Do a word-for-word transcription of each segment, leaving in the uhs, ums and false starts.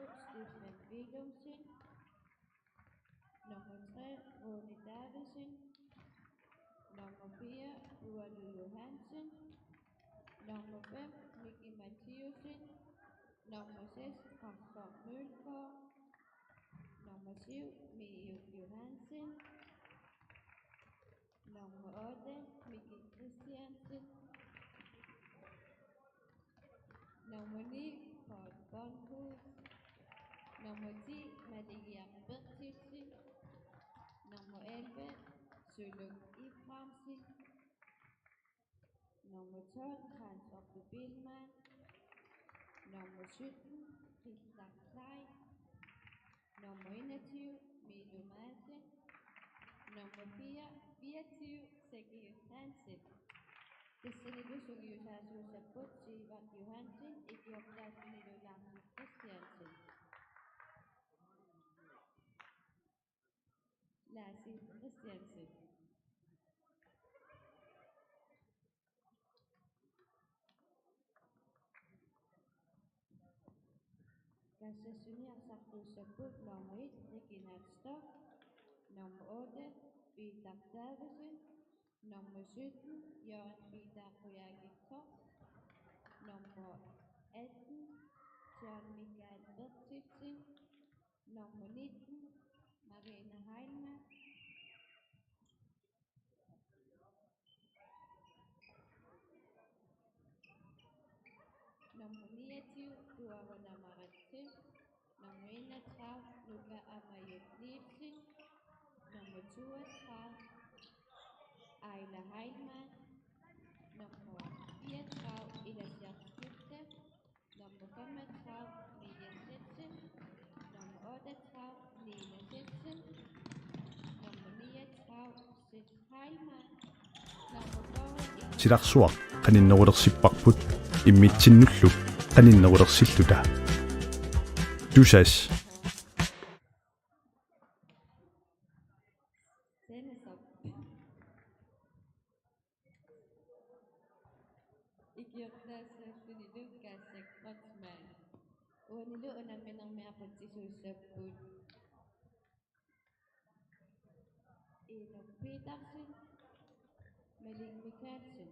Stefan Willumsen. Nummer tre, Rune Davidsen. Nummer fire, Ualu Johansen. Nummer fem, Miki Mathiussen. Nummer seks, Kasper Mølgaard. Nummer syv, Mio Johansen. Nummer otte, Miki Christiansen. Nummer ni, Paul Bornhus. Nummer ti, Malia Bertelsen. Nummer elleve, Suluk Ibrahimsen. Nummer tolv, Hans Otto Biilmann. Nummer sytten, Christian Klein. Nummer enogtyve, Milo Madsen. Nummer fire, fireogtyve, Sergio Hansen. Tassanilu sungiusaasuussapput Sivert Johansen, ikiortaasunilu Lars Christiansen. Lars Christiansen. Kassassuseq arsartuussapput nummer et, Regina Stock, nummer otte, Peter Davidsen, nummer sytten, Jørgen Peter Kujakitok, nummer atten, John Michael Bertelsen, nummer nitten, Marina Heilmann, nummer niogtyve, Tuavana Maratse. Nummer enogtredive, Luca Amayo Nielsen. Nummer toogtredive, Ejla Heilmann. Nummer fireogtredive, Ila Scherskifte. Nummer femogtredive, Mia Jensen. Nummer otteogtredive, Nina Jensen. Nummer niogtredive, Seth Heilmann. Nummer fyrre, Silarsuaq qaninnerulersipparput imminnullu qaninnerulersilluta. Tusass. Ikiortaassaallunilu Kaassak Kreutzmann. Uanilu unamminermi aqutsisuussapput Enok Petersen, Malik Mikaelsen.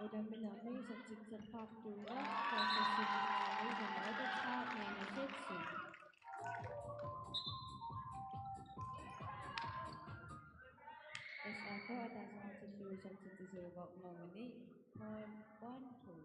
Unamminermi isertitseqqaartuuvoq, K S S-imi nummer otteogtredive, Nina Schützen. S A K ataaseq artillugu isertitsisuuvoq nummer ni, Paul Bonko.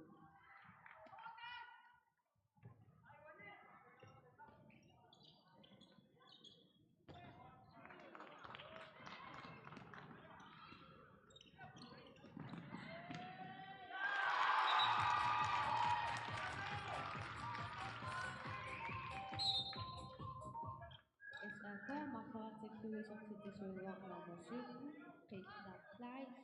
S A K marloriartillugu isertitsisuuvoq nummer sytten, Peter Kleist.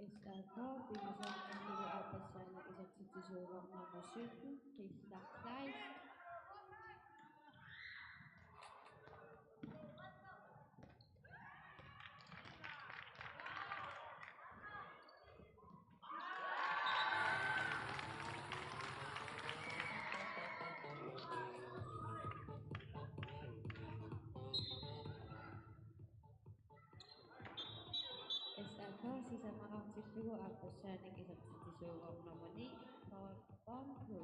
S A K pingasoqartillugu aappassaanik isertitsisuuvoq nummer sytten, Christa Kleist. S A K sisamaqartillugu aappassaanik isertitsisuuvoq nummer ni, Paul Bonko.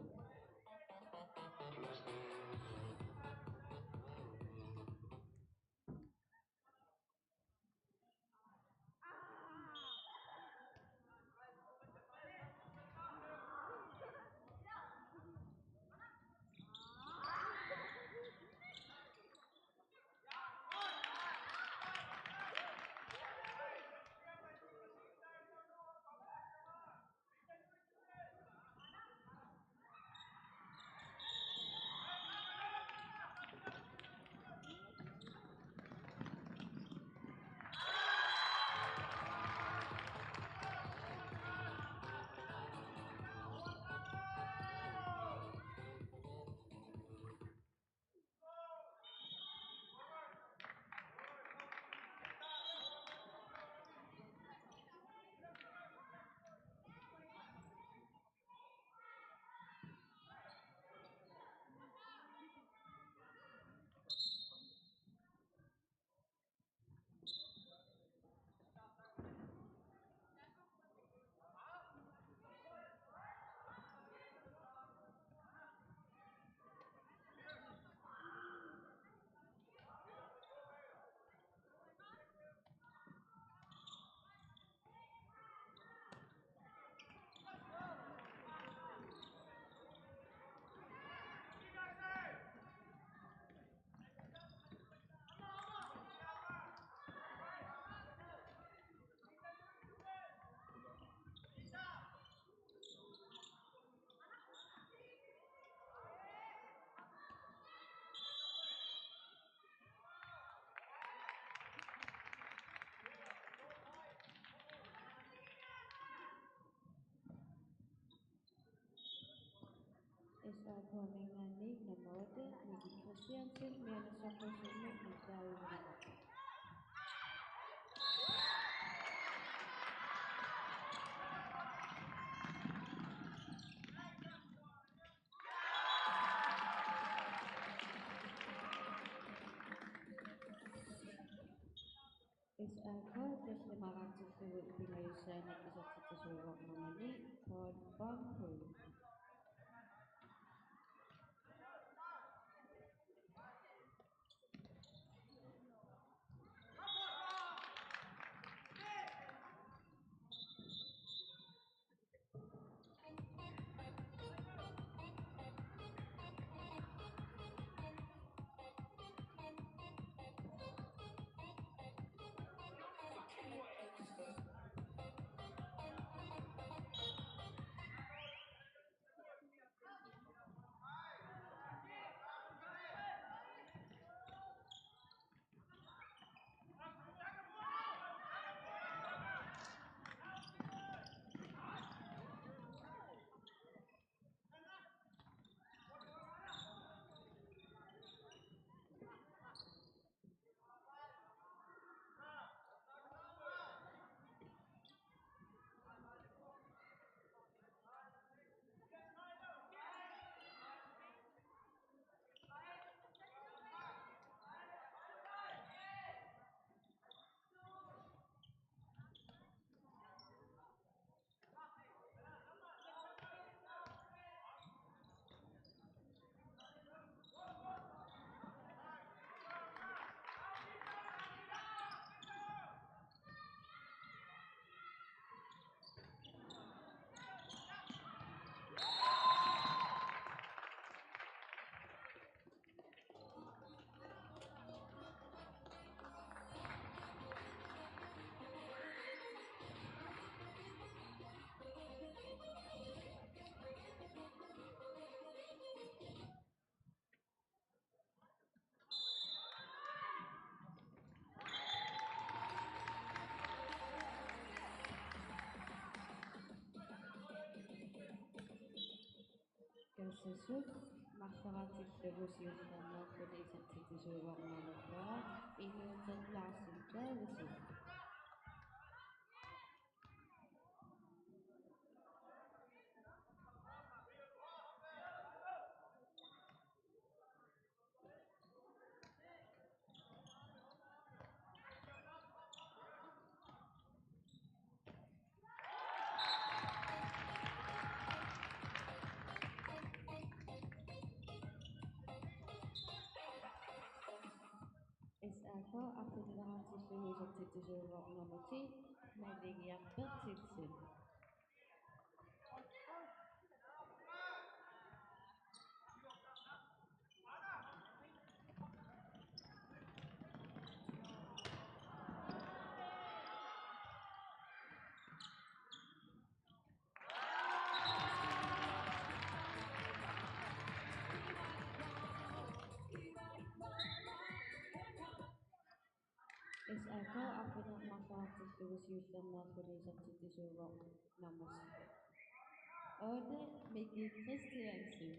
S A K-minngaanniit nummer otte, Miki Christiansen, Mianersoqqussuarmi niogtyve. S A K tallimaqartillugu pingajussaanik isertitsisuuvoq nummer ni, Paul Bonko. Sasut marloriartillugu siullermeerput isertitsisuuvoq nummer fyrre, Inuuteq Larsen Davidsen. S A K arfineq-marlunnilu isertitsisuuvoq nummer ti, Maligiaq Berthelsen. S A K arfineq-marloriartillugu siullermeerput isertitsisuuvoq nummer otte, Mikkel Christiansen.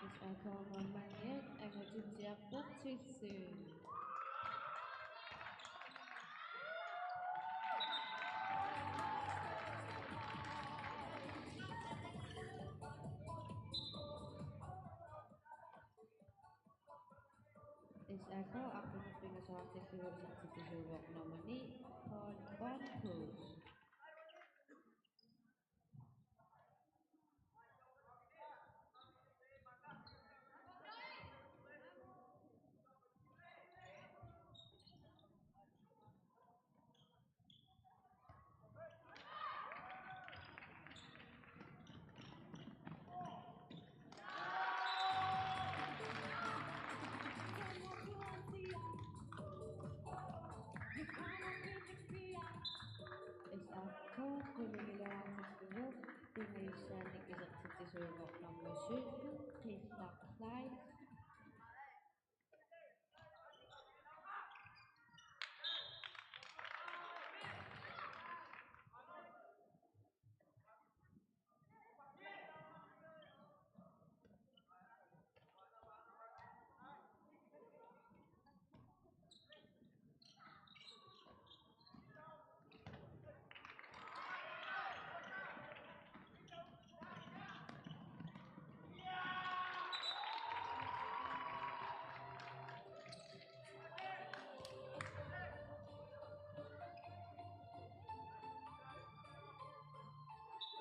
Hvis jeg kommer med et, er det til at tilsyn. S A K arfineq-pingasoqartillugu isertitsisuuvoq nummer ni, Paul Bornhus. S A K qulingiluaartillugu tunniussaannik isertitsisuuvoq nummer sytten, Qillaq Kleist.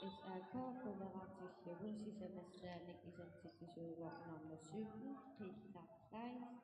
S A K quleqartillugu sisamassaannik isertitsisuuvoq nummer sytten, Qillaq Kleist.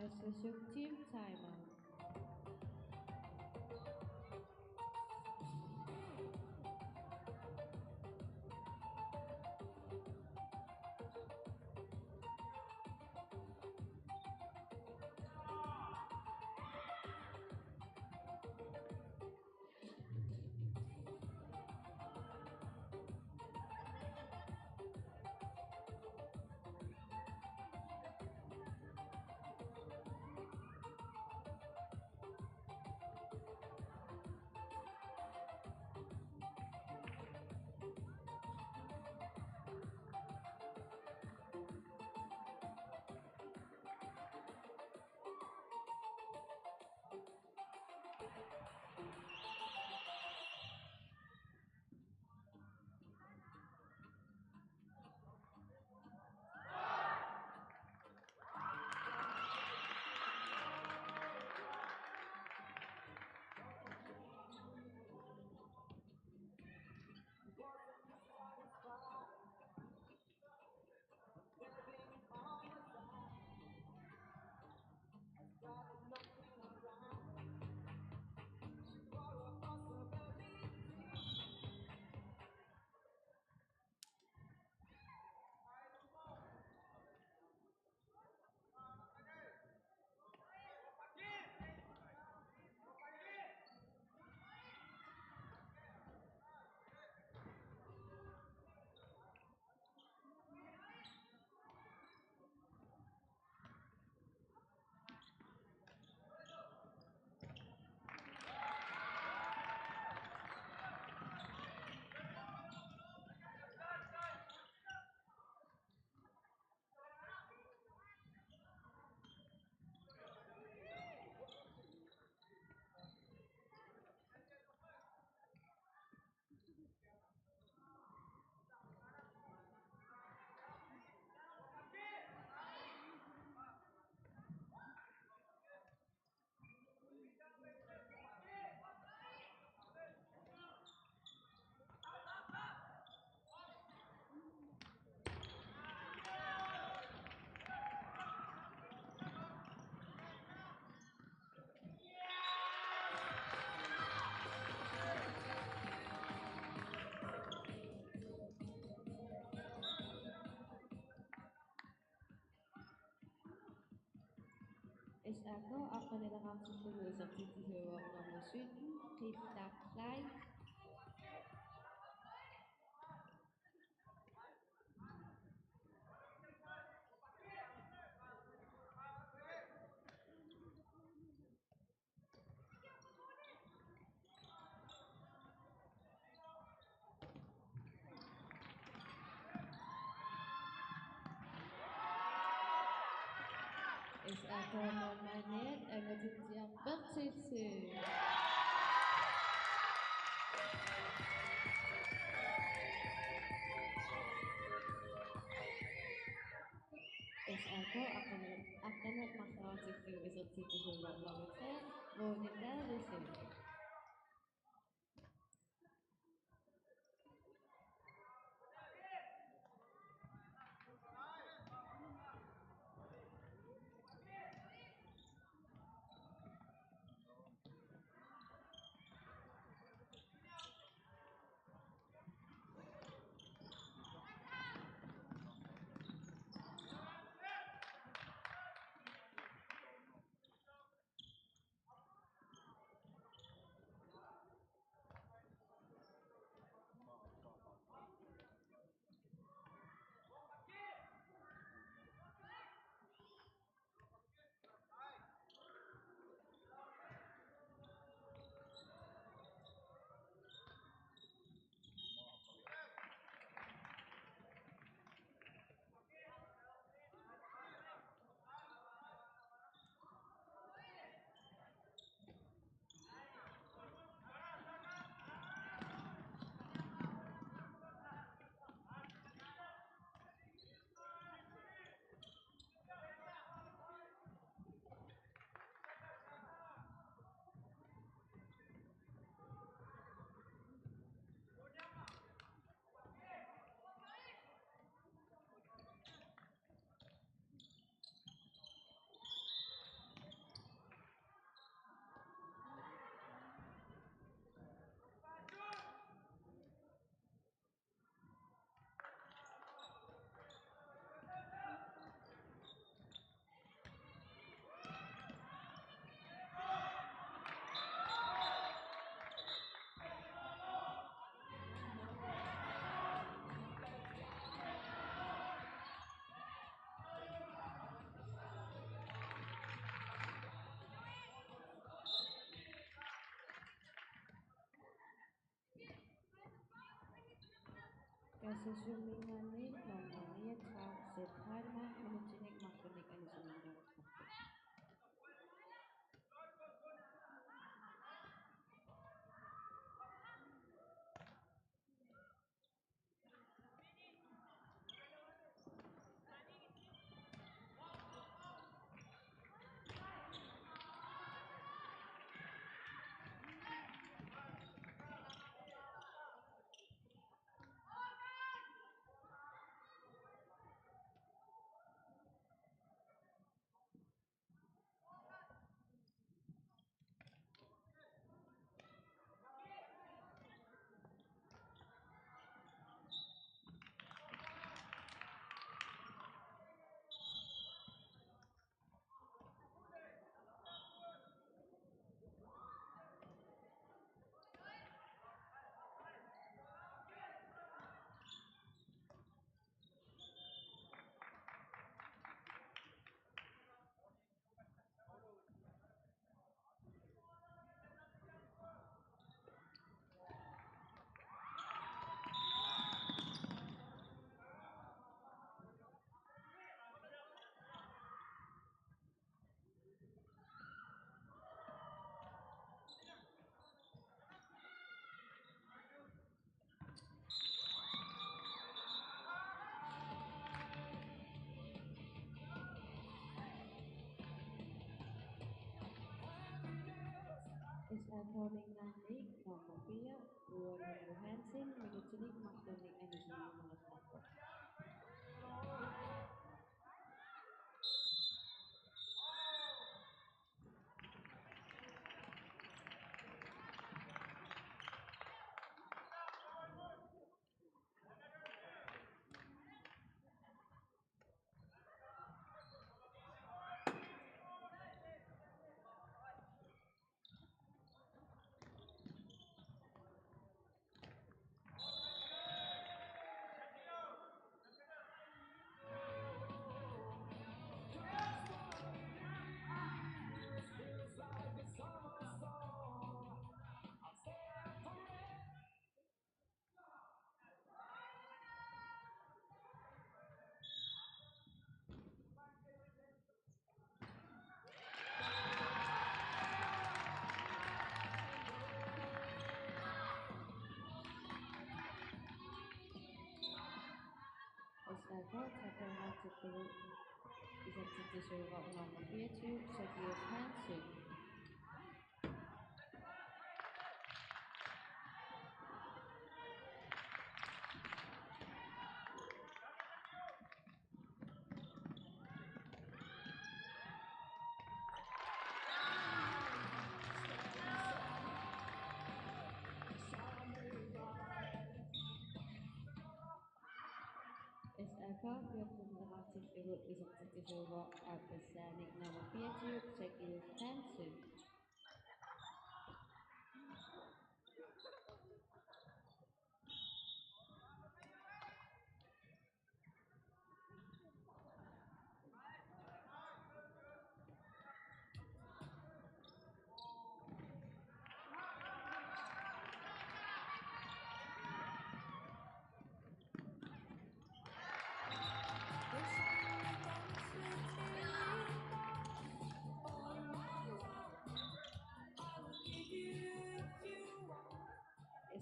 Aasiit Team timeout. S A K aqqaneq-marlunnik isertitsisuuvoq nummer sytten, Qillaq Klein. S A K nummer nitten, Angutintsiaq Berthelsen. S A K aqqaneq-, aqqaneq-marlunnik isertitsisuuvoq nummer tre, Rune Davidsen. Summinngaanniit nummer niogtredive, Sepp Heilmann, minuttinik marlunnik anisimaneqarpoq. S A K-minngaanniit nummer fire, Ulla Johansen, minuttinik marlunnik anisimaneqarpoq. S A K, tapernaartippugut isertitsisuuvoq nummer fireogtyve, Sakius Hansen. S A K fjorten, isertitsisuuvoq aappassaanik nummer fireogtyve, Sakius Hansen.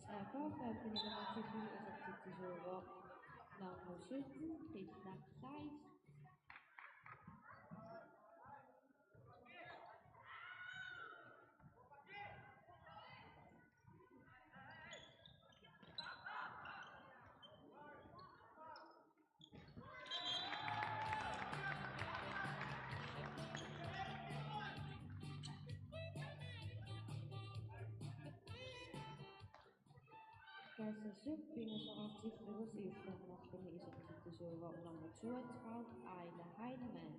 S A K femten, isertitsisuuvoq nummer sytten, Peter Kleist. Kassersuk pingasoqartillugu siullermeerluni isertitsisuuvoq nummer toogtredive, Aila Heilmann.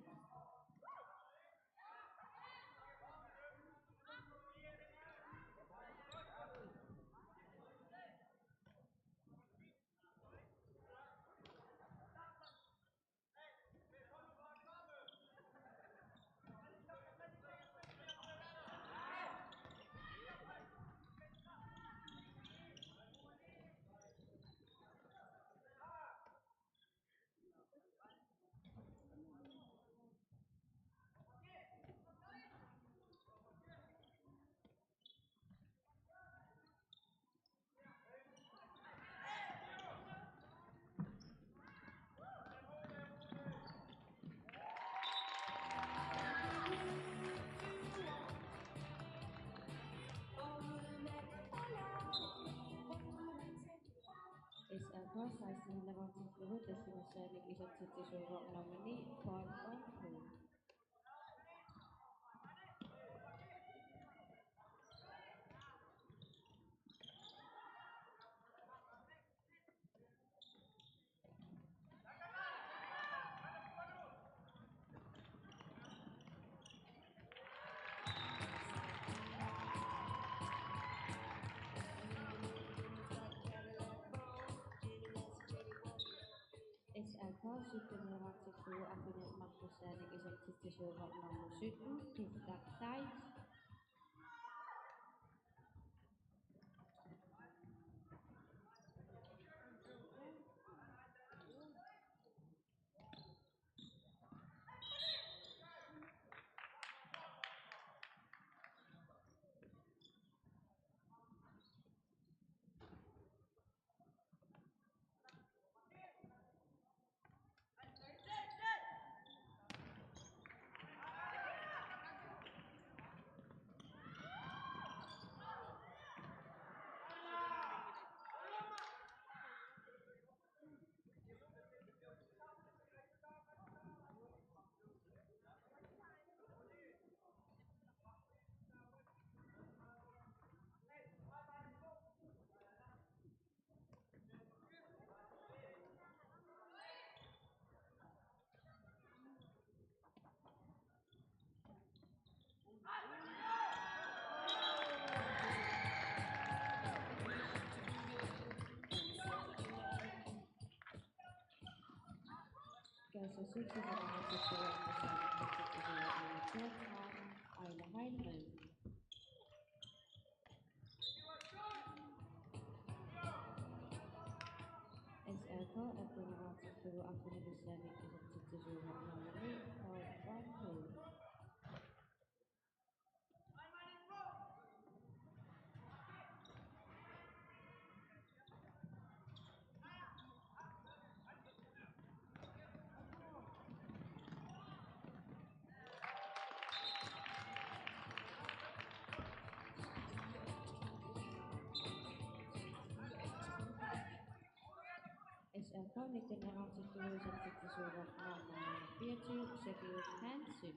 seksten-ileqartillugu, tallimassaanik isertitsisuuvoq nummer ni, Paul Bornholm. S A K sytten-ileqartillugu, arfineq-marlussaanik isertitsisuuvoq nummer sytten, Gustav Kleist. S A K attenogaaterlugu arfineq-marlussaanik isertitsisuuvoq nummer ni, Paul Bornholm. S A K nitten-ileqartillugu isertitsisuuvoq nummer fireogtyve, Sergio Hansen.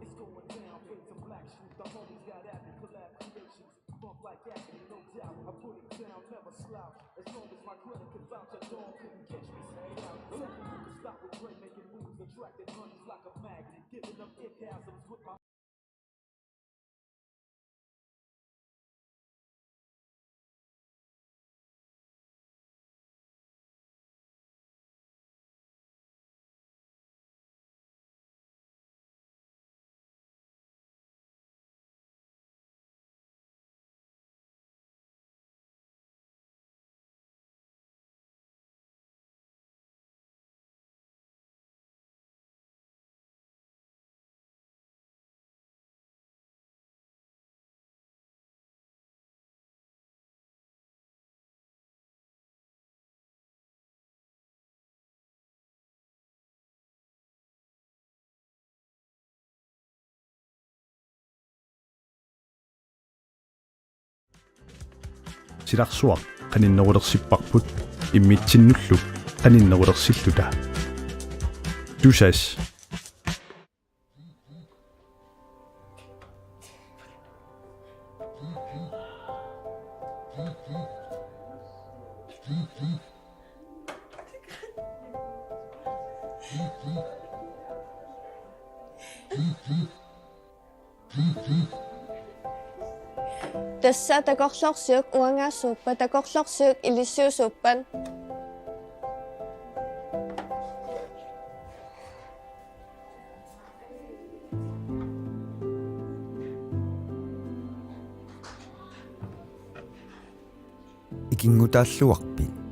It's going down, fade to black shoes. The homies got avid collab creations. Bump like agony, no doubt. I put it down, never slouch. As long as my credit can vouch, a dog couldn't catch me. Hey, out. Second, you can stop with Dre making moves, attracting honeys like a magnet. Giving them orgasms with my Silarsuaq. qaninnerulersipparput immitsinnullu qaninnerulersilluta. Tusass. Tassa takorloorsiuk uangaassuuppat, takorloorsiuk ilissiusuuppat? Ikinngutaalluarpit?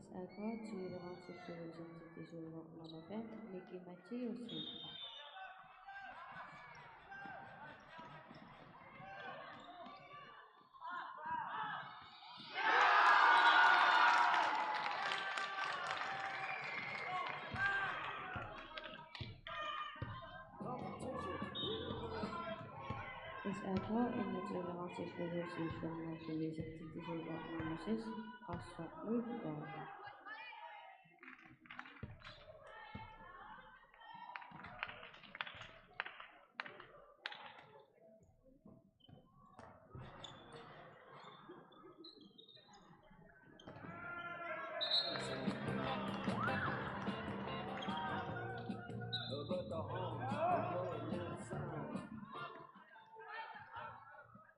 S A K tyve-raatillugu isertitsisuuvoq nummer fem, Miki Mathiussen. S A K enogtyve-raatillugu siullermeerluni isertitsisuuvoq nummer seks, Qassaq Mølgaard.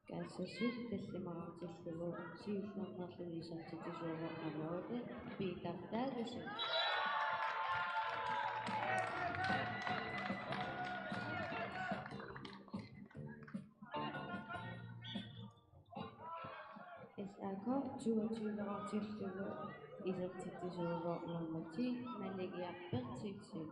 Kassasut tallimaraatillugu siullermeerluni isertitsisuuvoq nummer otte, Peter Davidsen. S A K toogtyve-raatillugu isertitsisuuvoq nummer ti, Maligiaq Berthelsen.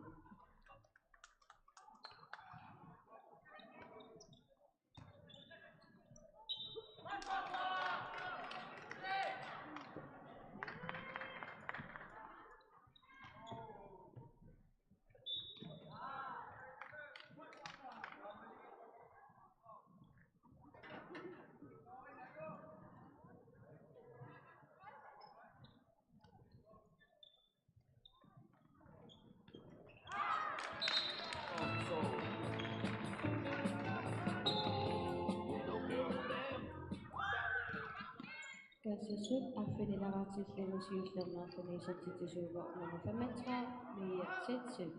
Kassasut arfinileraatsillugu siullermeerluni isertitsisuuvoq nummer femogtredive, Mia Zetzen.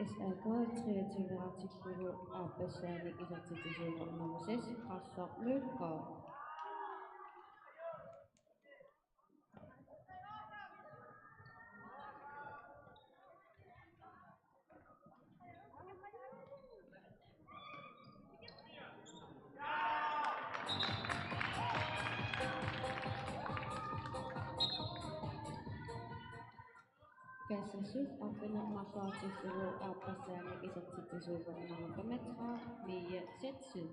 S A K treogtyve-raatillugu aappassaanik isertitsisuuvoq nummer seks, Qassaq Mølgaard. Kassasut arfineq-marluartillugu aappassaanik isertitsisuuvoq nummer femogtredive, Mia Zetzen.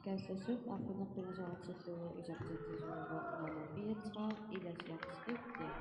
Kassasut arfineq-pingasoqartillugu isertitsisuuvoq nummer fireogtredive, Ilasiaq Skibdal.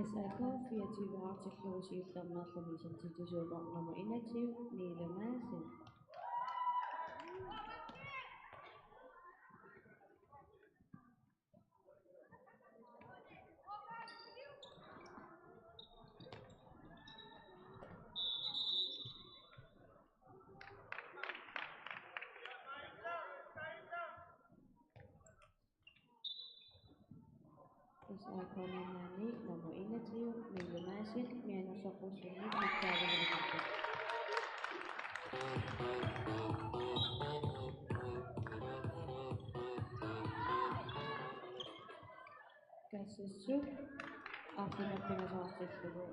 S A K fireogtyve-raatillugu siullermeerluni isertitsisuuvoq nummer enogtyve, Mille Madsen. S A K-minngaanniit nummer enogtyve, Mille Madsen, mianersoqqussummik nittaavigineqarpoq. Kassassuup arfineq-pingasoqartillugu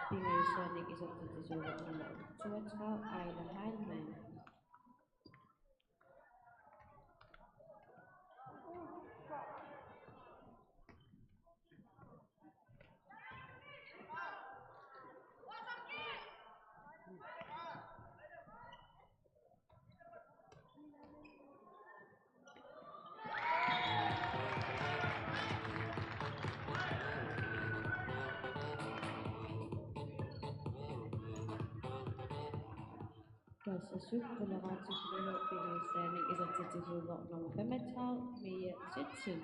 pingajussaannik isertitsisuuvoq nummer toogtredive, Aila Heilmann. Kassassuup quleraatillugu pingajussaannik isertitsisuuvoq nummer femogtredive, Mia Schützen.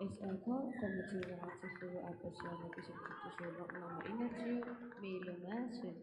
S A K femogtyve-raatillugu aappassiornikuusoq isertitsisuuvoq nummer enogtyve, Mille Madsen.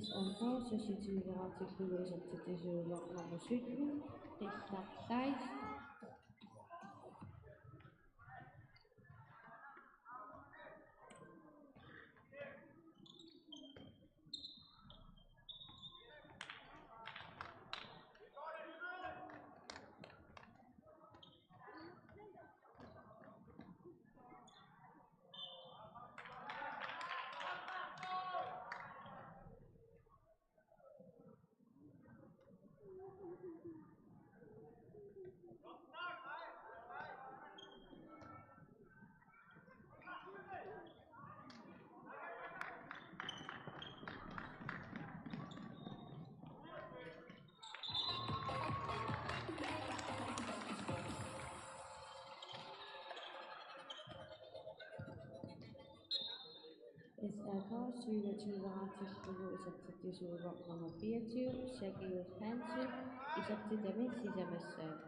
S A K seksogtyve-raatillugu isertitsisuuvoq nummer sytten, Rikard Kleist. S A K syvogtyve-raatillugu isertitsisuuvoq nummer fireogtyve, Sergius Hansen, isertitami sisamassaat.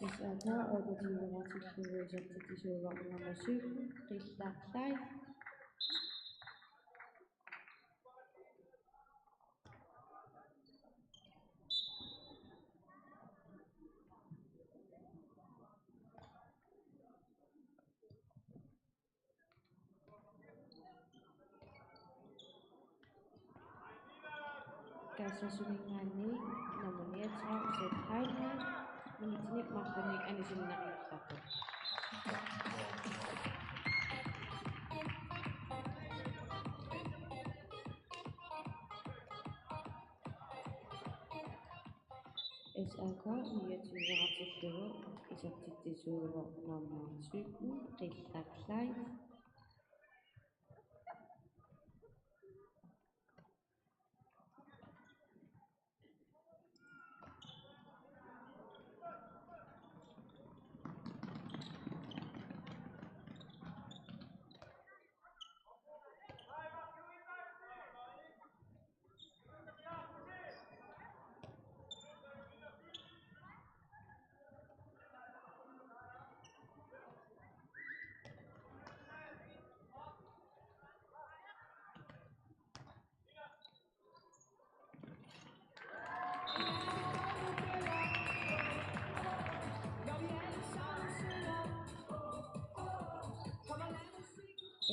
S A K otteogtyve-raatillugu isertitsisuuvoq nummer sytten, Rikard Kleist. Assersuinngaanniit nummer niogtredive, Seth Heilmann, minutsinit marlunnik anisinneqartarpoq. S A K niogtyve-qartillugu isertitsisuuvoq nummer sytten, Qillaq Kleist.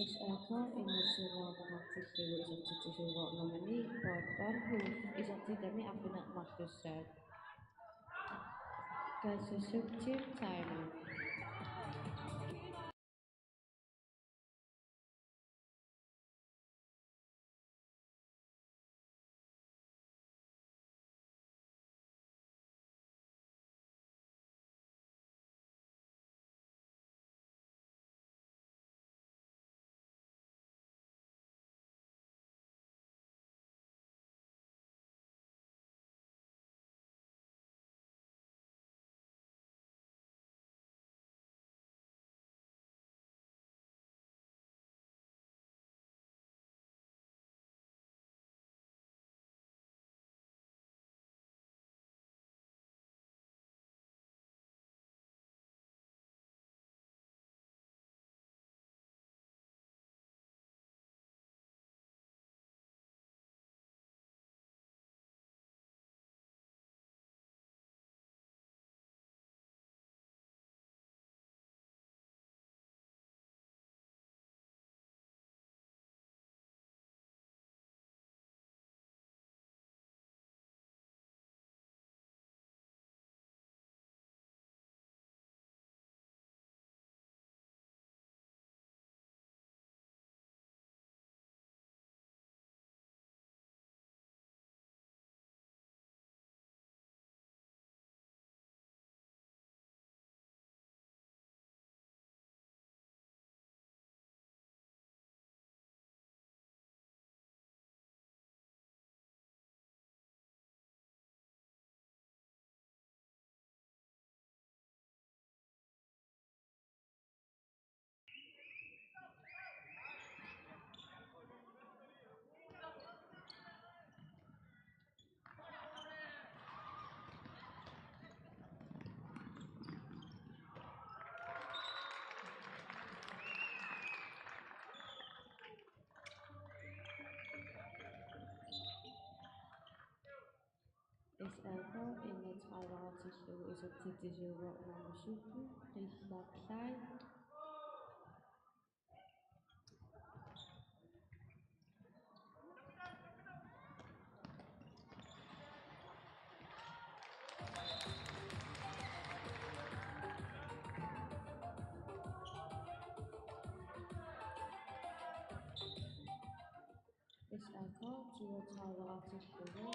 S A K enogtyve-qartillugu isertitsisuuvoq nummer ni, Paul Bornhus, isertitami arfineq-marlussaat. Kaassassuk Tim Thymann. S A K enogtredive-qartillugu isertitsisuuvoq nummer sytten, Qillaq Kleist. S A K toogtredive-qartillugu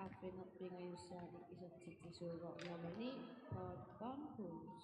arfineq-pingajussaanik isertitsisuuvoq nummer ni, Paul Bornhus.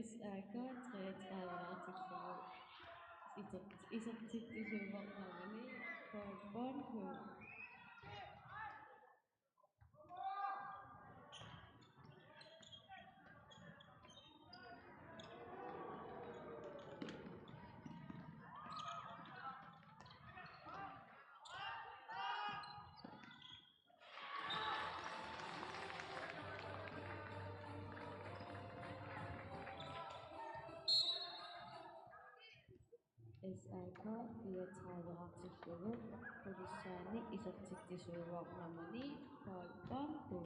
S A K treogtredive-qartillugu iser-, isertitsisuuvoq nummer ni, Paul Bornhus. S A K fireogtredive-rartillugu Fredericia isertitsisuuvoq nummer ni, Paul Bambu.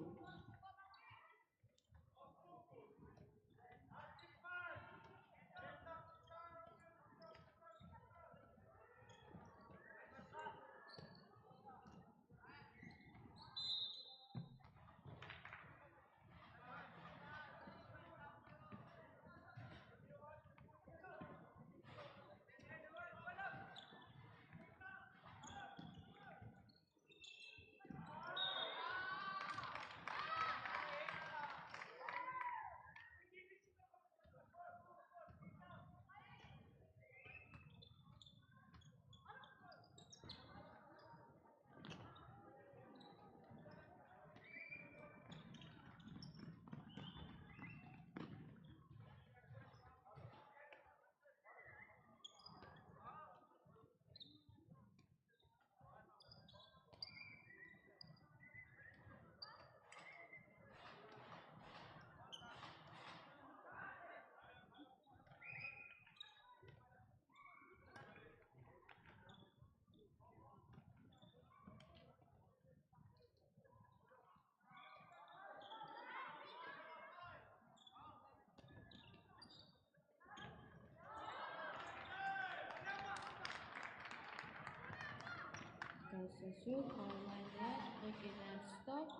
Kassasut, Qaqormiut, Regina Storch.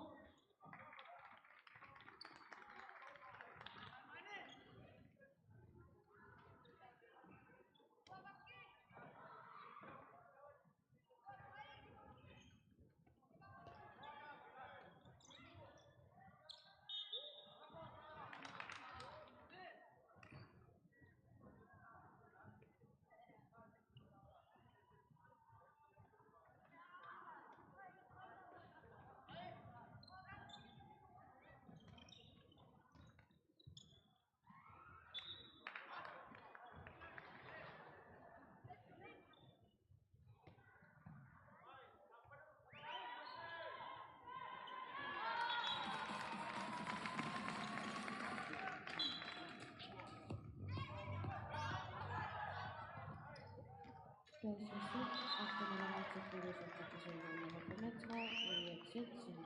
Kassasut, arfineq-marlunngornermi isertitsisuuvoq nummer femogtredive, Erik Jensen.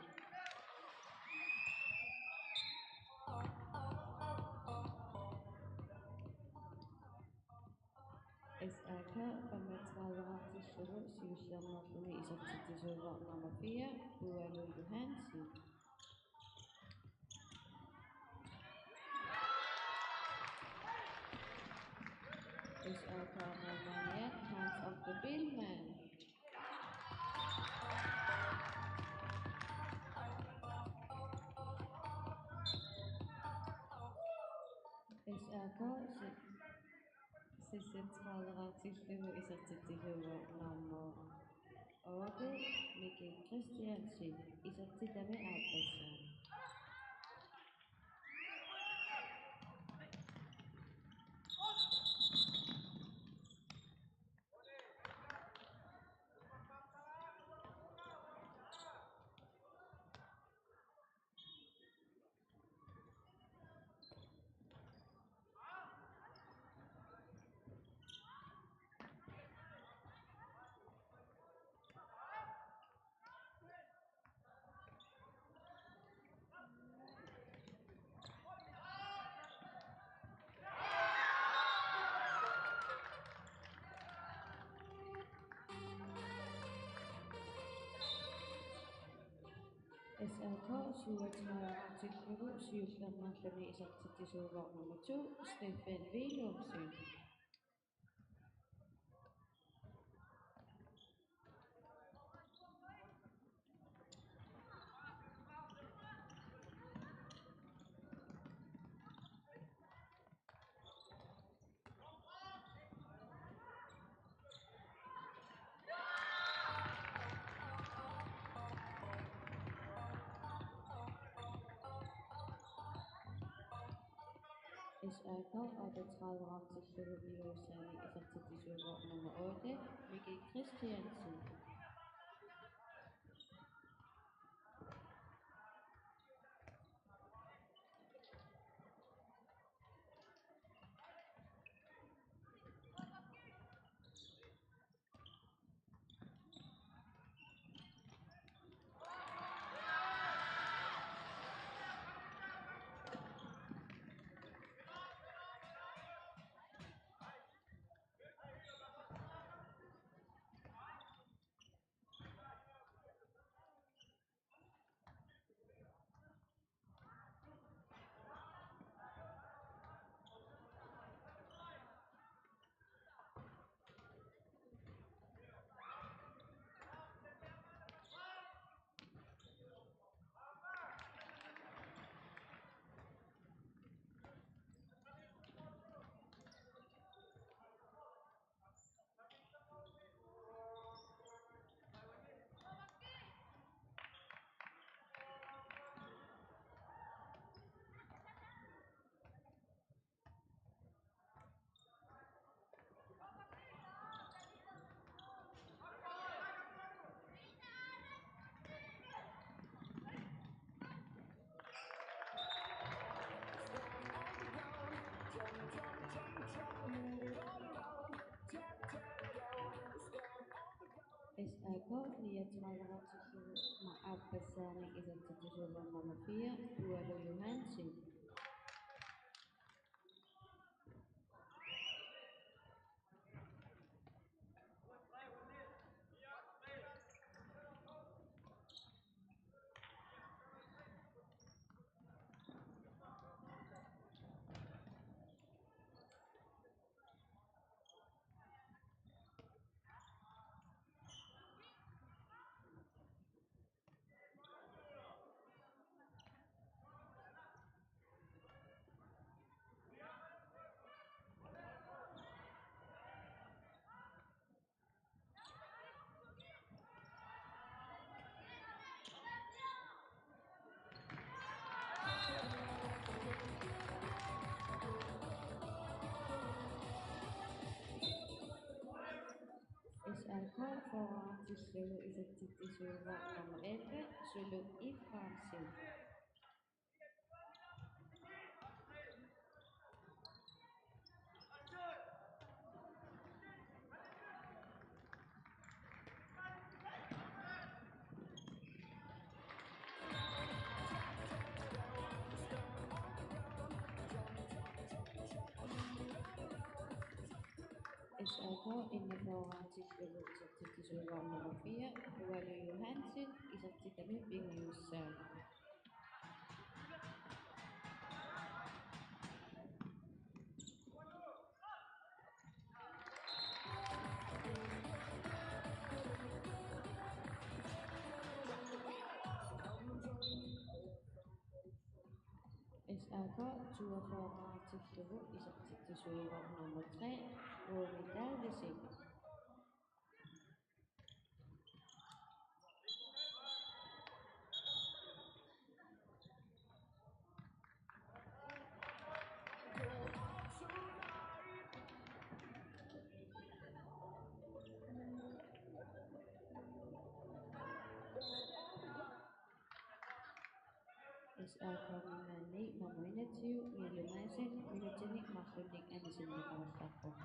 S A K femogtredive-rartillugu siullermeerluni isertitsisuuvoq nummer fire, Pualu Johansen. S A K Qaqormiut, Hans Otto Biilmann. S A K se-, seksogtredive-rartillugu isertitsisuuvoq nummer otte, Mikkel Christiansen, isertitami aappassaat. S A K syvogtredive-rartillugu siullermeerluni isertitsisuuvoq nummer to, Steffen Willumsen. S A K otteogtredive-rartillugu iluussaani isertitsisuuvoq nummer otte, Mikkel Christiansen. Imaluunniit aappassaani isertitsisuuvoq nummer fire, Tualu Johansen. S A K fyrretillugu isertitsisuuvoq nummer elleve, Sulu Efraimsen. S A K enogfyrretillugu isertitsisuuvoq nummer fire, Tualu Johansen, isertitami pingajussaaq. S A K toogfyrretillugu isertitsisuuvoq nummer tre, Rune Davidsen. S A K-minngaanniit nummer enogtyve, Mille Madsen, minutsinni marlunnik anisinneqarallarpoq.